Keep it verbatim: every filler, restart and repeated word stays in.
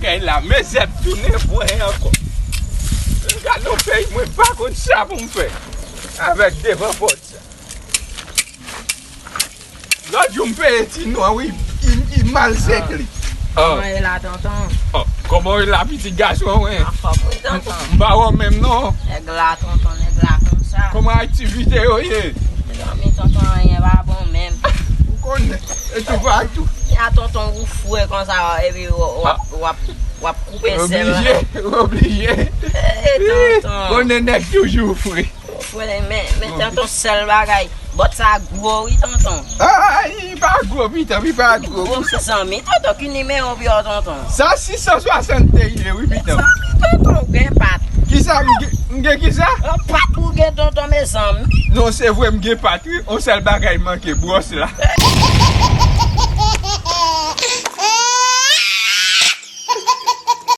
Ay la, men zèb tounen mwen ankò. Gade yon peyi, mwen pa konn sa pou m fè avèk devan pòt sa. Lòt jou m peye ti nwa, wi, i, i mal sèk li. Ah. Kòman e la, tonton? Ah, kòman e la, pitit gason, wi? Anfòm, wi, tonton. M pa wè w menm, non. Nèg la, tonton, nèg la konsa. Kòman aktivite yo ye? Zanmi, tonton, anyen pa bon menm. Ou konnen, e tou pa tou. Ya, tonton, ou fre konsa, epi w, w, w, w ap, w ap koupe sèl la. Oblije, oblije. Eh, tonton. Konnen nèg toujou fre. Frè, men, men tonton, sèl bagay. Bòt sa gwo, wi, tonton. Ah, li pa gwo, pitan, li pa gwo. Gwo, mezanmi, tonton, ki nimewo pye w, tonton? Sa sis san swasannde ye, wi, pitan. Mezanmi, tonton, ou gen pat. Kisa, m gen, m gen kisa? Yon pat ou gen, tonton, mezanmi. Non, se vre, m gen pat, wi. On sèl bagay manke, bwòs la.